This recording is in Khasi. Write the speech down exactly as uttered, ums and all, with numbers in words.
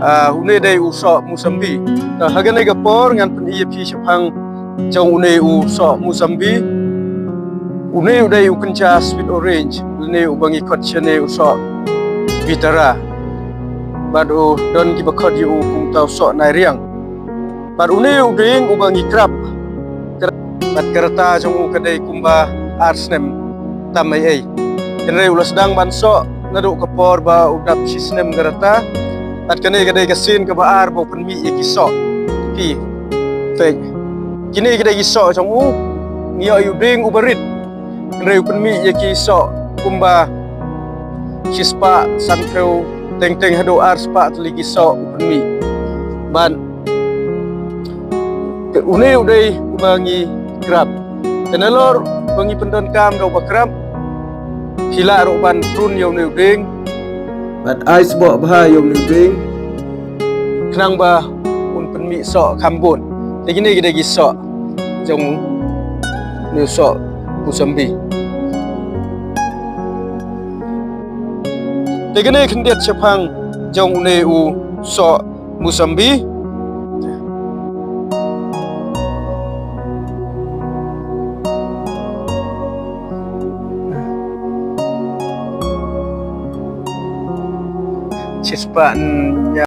Ah, une dei u soh musambi. Te ha kane ka por ngan pyni ïa phi shaphang jong une u soh musambi. Une u dei u kynja sweet orange, une uba ngi khot shane u soh bitara. Bad u don kiba khot ïa u kum u soh nairiang. Bad une u dieng uba ngi krap. Bad ka rta jong u ka dei kumba ar snem tam ei ei. Hynrei u la sdang ban soh naduh ka por ba u dap shi snem ka rta. Bad kane ka dei ka sien kaba ar ba u pynmih ïa ki soh. Phi peit. Kine ki dei ki soh jong u. Ngi ïoh ïa u dieng uba rit. Hynrei u pynmih ïa ki soh kumba shispah sanphew teng teng haduh arspah tylli ki soh u pynmih. Bad une u dei uba ngi krap. Te nalor ba ngi pyndonkam da uba krap, phi lah ruh ban prun ïa une u dieng bad ai sboh bha ïa une u dieng khnang ba un pynmih soh kham bun. Te kine ki dei ki soh jong une u soh musambi. Te kane khyndiat shaphang jong une u soh musambi. Shispah nya